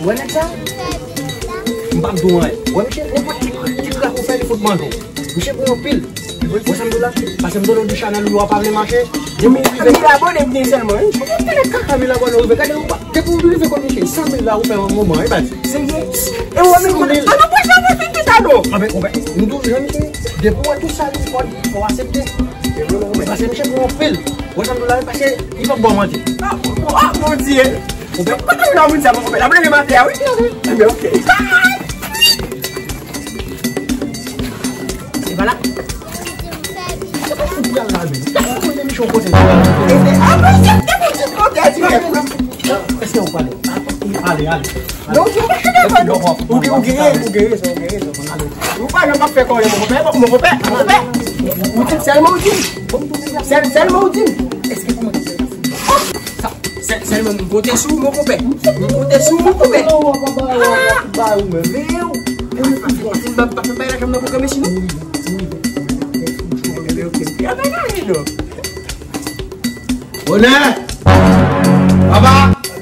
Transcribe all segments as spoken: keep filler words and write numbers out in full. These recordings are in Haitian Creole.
Wè nèg sa? M p ap di w anyen. Wè misye, nenpòt ti, ti krak ou fè, li fout manje w. Misye bon anpil. Wè sa m di w la? Pase m di w de chanèl ou yo a pa vle mache. Depi w rive mil abòne m gen sèlman, wi. Gade kaka mil abòne ou rive. Gade ou pa, depi w rive kot misye, san mil la ou fè yon moman, wi baz. Serye? E w menm, san mil. An nou pral fè yon ti sa non. Anben, anben, m di w jan misye, depi w wè tout sa li fò, fò w aksepte. Pase misye bon anpil. Wè sa m di w la, pase li p ap ba w manti. Ah, ah, Bondye. Kote w nan moun sa, mon konpè? L ap leve maten a, wi. Enben, oke. Se pa la. Se pa fout pral la, men. Ou konnen misyon kote. E, e, ah, Bondye, te Bondye, kote a di mwen. Èske ou pale? Ale, ale. Non, ou gen, ou gen, ou gen rezon, ou gen rezon. Ou pa nan m ap fè kòlè, mon konpè, mon konpè, mon konpè. Sèlman ou di m. Sèl, sèlman ou di m. Èske kòman ki se? Sa, sèl, sèlman m konte sou ou, mon konpè. M konte sou ou, mon konpè. Ba ou menm. Veye w. E mwen pa fè, pa fè, pa fè bay lajan nan pwogram isi non. Wi, wi. Bonè! Papa!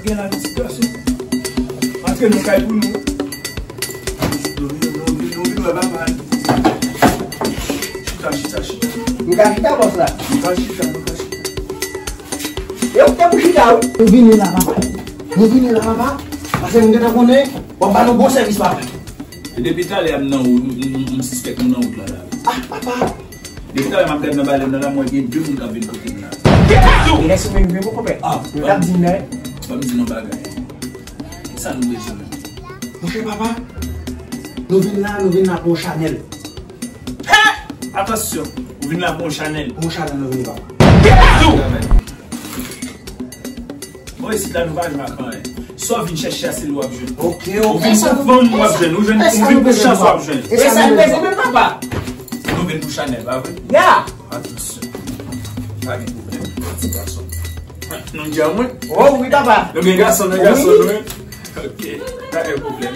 Gen la ti gason. Antre nan kay pou nou. Nou vin, nou vin, nou vin wè papa. Chita, chita, chita. Nou ka chita, bòs la? Nou ka chita, nou ka chita. E ou te pou chita, wi. Nou vini la, papa. Nou vini la, papa. Pase m gentan konnen w ap ba nou bon sèvis, papa. E depi talè a m nan ou, m, m, m, m sispèk nou nan wout la, la. Ah, papa. Depi talè m ap gad nan balèn nan la, m wè gen de moun k ap vin kote m la. Gen lè sou men rive pou konpè. Ah, yo t ap di m la. Ban m di nou bagay. Kisa nou bezwen menm? Monchè papa, nou vin la, nou vin la pou yon chanèl. Hè! Atansyon, ou vin la pou yon chanèl. Pou yon chanèl nou vini papa. Bon, isit la, nou pa jwenn ak anyen. Sa w vin chèche a, se li w ap jwenn. Ok, ok. Ou vin pou fanm, w ap jwenn. Ou jwenn, ou vin pou chans, w ap jwenn. E sa nou bezwen menm, papa. Nou vin pou chanèl, pa vre? Ya! Atansyon. Pa gen pwoblèm, ti gason. Nou gen mwen? Oh, wi, papa. Nou gen gason, nou gen gason, nou, wi. Ok, pa gen pwoblèm.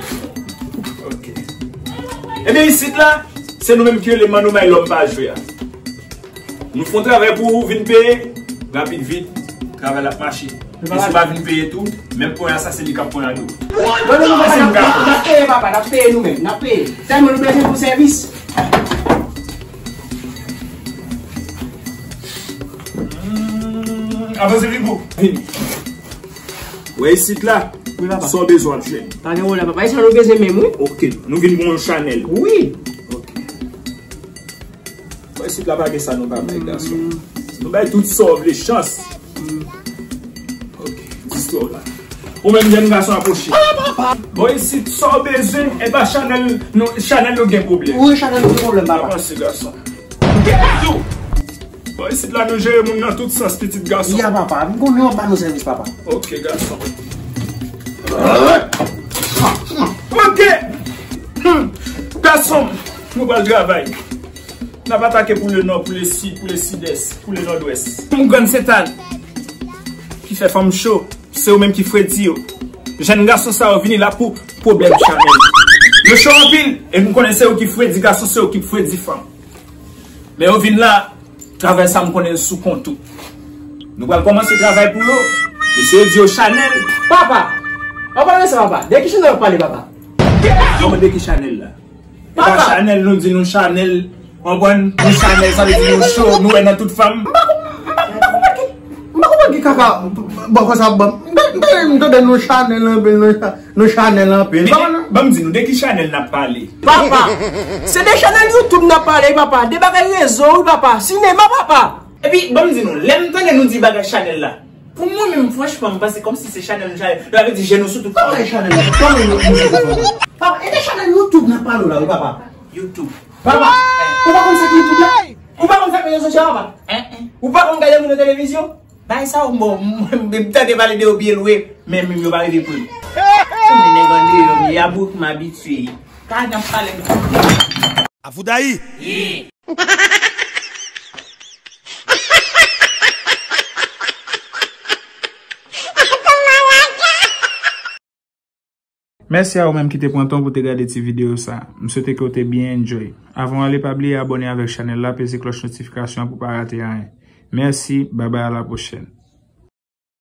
Ok. Ebyen, isit la, se nou menm ki rele Manno May Lòm Pa Jwe a. Nou fè yon travay pou ou, vin peye, rapid vit, travay la ap mache. E si w pa vin peye tou, menm ponyè a sa se li k ap ponyade w. Non, non, non, papa, n ap, n ap peye, papa, n ap peye nou menm, n ap peye. Sèlman nou bezwen pou sèvis. Hmm, avanse vin pou. Vini. Wè isit la, wi, papa. Sa w bezwen w ap jwenn. Pa gen pwoblèm, papa. E sa nou bezwen menm, wi. Ok, nou vin pou yon chanèl. Wi. Ok. Bon, isit la pa gen sa nou pa bay gason. Nou bay tout sa w vle, chans. Ok, dis twelve la. Ou menm jèn gason apwoche. Bon, isit sa w bezwen, e pa chanèl nou, chanèl nou gen pwoblèm. Wi, chanèl nou gen pwoblèm, papa. Avanse gason. Bon, isit la nou jere moun nan tout sans, pitit gason. Ya, papa, m konnen w ap ba nou sèvis, papa. Ok, gason. Ok! Hmm. Gason, nou pral travay. N ap atake pou le nò, pou le sid, pou le sidès, pou le nòdwès. Yon grann setan ki fè fanm cho, se yo menm ki fredi yo. Jèn gason sa yo vini la pou pwoblèm chanèl. Yo cho anpil, e m konnen se yo ki fredi gason, se yo ki fredi fanm. Men yo vin la, travay sa m konnen sou kont ou. Nou pral kòmanse travay pou yo. Mesye yo di yo chanèl. Papa! An palan de sa, papa. De ki chanèl w ap pale, papa? Kòman de ki chanèl la? E pa chanèl nou di nou chanèl. Konprann? Nou chanèl, sa vle di nou cho, nou wè nan tout fanm. M pa konprann ki, m pa konprann ki kaka bò konsa, m tande nou chanèl anpil, nou chanèl. Nou chanèl anpil. Ban m di nou, de ki chanèl n ap pale? Papa, se de chanèl YouTube n ap pale, papa. De bagay rezo, wi, papa. Sinema, papa. Epi, ban m di nou, lè m tande nou di bagay chanèl la, pou mwen menm, franchman, m panse kòmsi se chanèl nou chanèl. Yo ap di je nou sou tout. Kòman e chanèl la? Kòman nou, nou, nou, papa, e de chanèl YouTube n ap pale la, wi, papa. YouTube. Papa, ou pa konn sa ki YouTube la? Ou pa konn sa ki rezo sosyo a, papa? Ou pa konn gade moun nan televizyon? Bagay sa yo, bon, m, m, m tande pale de yo byen lwen, men m, yo pa rive pran m. Tande nèg andeyò, m ye a bouk, m abitye. Ka n ap pale m. Avoudayi! Mèsi a ou menm ki te pran tan pou te gade ti videyo sa. M swete ke w te byen enjoy. Avan w ale, pa bliye abòne avèk chanèl la, peze klòch notifikasyon an pou pa rate anyen. Mèsi, babay, a la pwochèn.